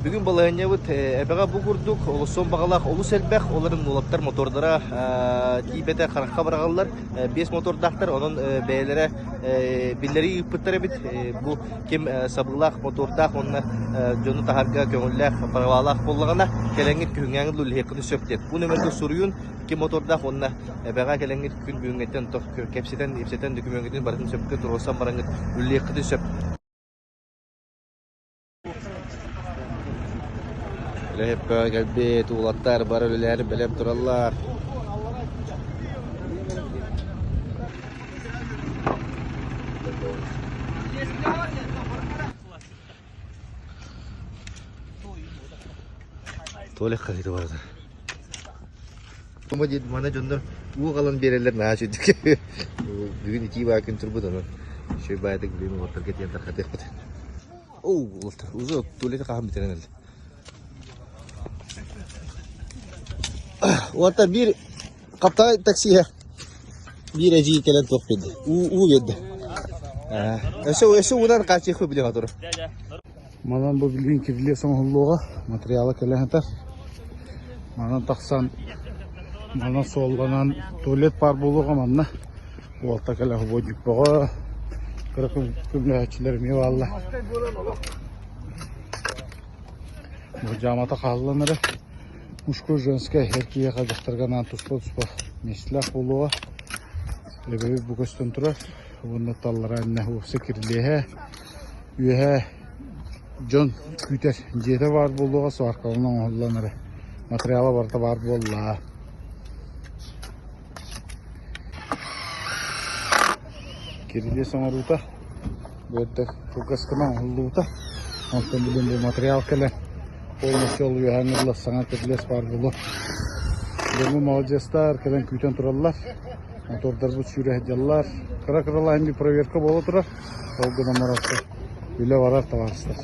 Бүгүн балаһыанньабыт эбэҕэ бу курдук олуссон баҕалаах олус элбэх, олорун уолаттар мотордара тиийбэтэ харахха быраҕаллар. Биэс мотордаахтар, онон бэйэлэрэ биллэрии ыыппыттар эбит. Бу ким сабыылаах мотордаах уонна дьону таһарга көҥүллээх, правалаах буоллаҕына, кэлэҥҥит күһүҥҥээҥҥит үлэлиэххитин сөп диэн. Бу нөмергэ суруйун, ким мотордаах уонна эбэҕэ кэлэҥҥит күн бүгүҥҥэттэн кэпсэтэн, ипсэтэн дөкүмүөҥҥүтүн барытын сөпкө туруорсан бараҥҥыт үлэлиэххитин сөп. Үлэһиппэ кэлбит уолаттар бары үлэлээн бэлэм тураллар. Туалет хаһыыта барда. Томо диэн мана дьоннор уу аҕалан биэрэллэр наһаа үчүгдүк. Бүгүн итии баа күн турбут онон үчүгэй баайдык бүгүн уолаттарга тиийэн тархатыахпыт. Оо, уолаттар уже туалеты хаһан бүтэрэн эрэллэр. Уолаттар биир хаптаҕай таксига биир эдьиий кэлэн туох биэрдэ? Уу уу биэрдэ. Өссө өссө уунан хааччыйыахпыт билим атыры. Манан бу билигин кирилиэс оҥоһуллуоҕа, материала кэлэ сытар. Манан тахсан, манан суолланан туалет баар буолуоҕа манна. Уолта кэлэ субуотньук бөҕө, кыра көмөлөһөөччүлэр эмиэ бааллар. Бу дьаамата хааллан эрэ. Мужской, женскай эр киһиэхэ дьахтарга анаан туспа-туспа миэстэлээх буолуоҕа. Эбэбит бу көстөн турар. Уонна таллара иннэ уопсай кирилиэһэ. Үөһээ дьон күүтэр дьиэтэ баар буолуоҕа, сваркаланан оҥоһуллан эрэ материала барыта баар буолла. Кирилиэс оҥоруута бу эрдэ кылгас гына оҥоһуллубута. Онтон билигин бу материал кэлэн полностью ол үөһээ ыҥырыллар саҥа кирилиэс баар буолуо. Дьоҥҥо маладьыастар кэлэн күүтэн тураллар. Мотордарбыт сүүрэ сылдьаллар. Кыра-кыралаан проверка буола турар. Ол гынан баран үлэ барар табаарыстар.